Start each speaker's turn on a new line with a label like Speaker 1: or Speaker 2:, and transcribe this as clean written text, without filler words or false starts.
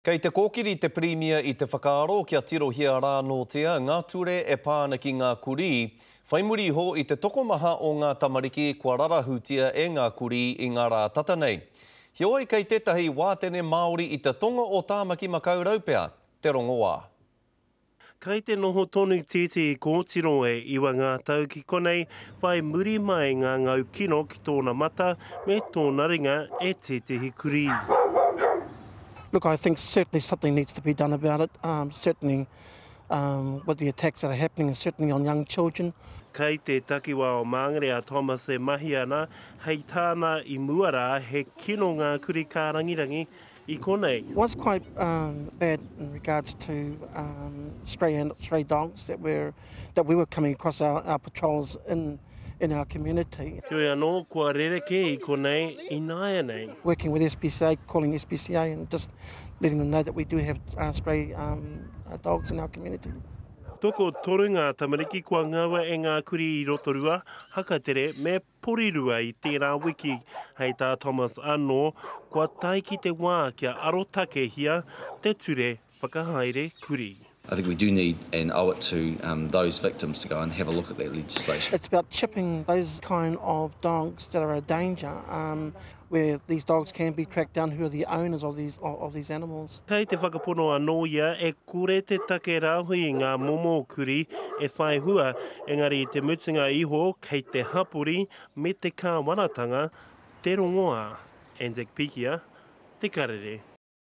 Speaker 1: Kei te kōkiri te Pirimia i te whakaaro kia tirohia rānōtia ngā ture e pā ana ki ngā kurī, whai muri iho i te tokomaha o ngā tamariki kua rarahutia e ngā kurī i ngā rā tata nei. Heoi kei tētahi wātene Māori i te tonga o Tāmaki Makaurau pea te rongoā.
Speaker 2: Kai te noho tonu tētehi kōtiro e iwa ngā tau ki konei, whai muri mai ngā ngau kino ki tōna mata me tōna ringa e tētehi kurī.
Speaker 3: Look, I think certainly something needs to be done about it, um, certainly um, with the attacks that are happening and certainly on young children.
Speaker 2: Kai te takiwā o Māngere a Thomas e mahi ana, hei tāna i mua rā he kino ngā kurī kārangirangi i konei.
Speaker 3: Was quite um, bad in regards to um, stray, and, stray dogs that, were, that we were coming across our, our patrols in, in our community.
Speaker 2: Heoi anō, kua rerekē i konei ināianei.
Speaker 3: Working with SPCA, calling SPCA and just letting them know that we do have uh, stray um, uh, dogs in our community.
Speaker 2: Toko toru ngā tamariki kua ngaua e ngā kuri i Rotorua, Hakatere me Porirua i tērā wiki. Hei tā Thomas anō, kua tae ki te wā kia arotakehia te ture whakahaere kurī.
Speaker 4: I think we do need and owe it to um, those victims to go and have a look at that legislation.
Speaker 3: It's about chipping those kind of dogs that are a danger, um, where these dogs can be tracked down who are the owners of these, of, of these animals.
Speaker 2: Kei te whakapono anō ia e kore te take rāhui i ngā momo kurī e whai hua, engari i te mutunga iho kei te hapori me te kāwanatanga te rongoā. Anzac Pikia, Te Karere.